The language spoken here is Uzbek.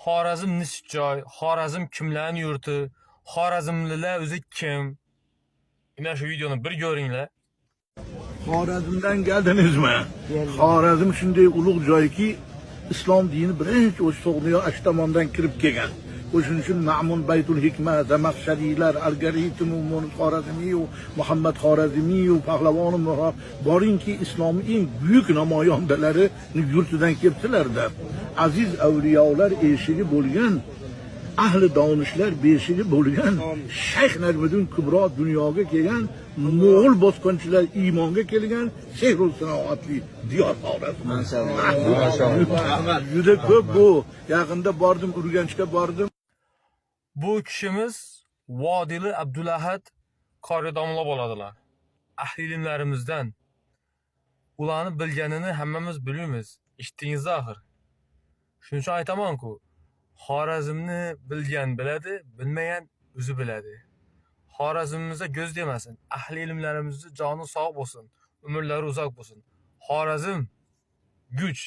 Xorazm nechi joy, Xorazm kimlarning yurti, Xorazmlilar o'zi kim? Mana shu videoni bir ko'ringlar. Xorazmdan geldinizmi? Xorazm shunday ulug' joyki, islom dini birinchi o'sha So'g'diyo ash tomondan kirib kelgan. O'shuning uchun Ma'mun Baytul Hikma, Zamaxshariylar, Algoritm Xorazmiy, Muhammad Xorazmiy, Pahlavon Muhrob boringki islomning eng buyuk namoyandalari yurtidan kelibdilarda. Aziz avliyolar eshigi bo'lgan, ahli donishlar beshigi bo'lgan Shayx Najmiddin Kubro dunyoga kelgan, mo'g'ul bosqinchilar iymonga kelgan sehru sinoatli diyor Xorazm. Juda ko'p bu. Yaqinda bordim, Urganchga bordim. Bu kishimiz Vodili Abdulahad qori domla bo'ladilar. Ahli ilmlarimizdan. Ularni bilganini hammamiz bilamiz. Eshitdingiz axir. Shuning uchun aytaman-ku, Xorazmni bilgan biladi, bilmagan o'zi biladi. Xorazmimizda ko'z demasin. Ahli ilmlarimizni joni sog' bo'lsin, umrlari uzoq bo'lsin. Xorazm kuch.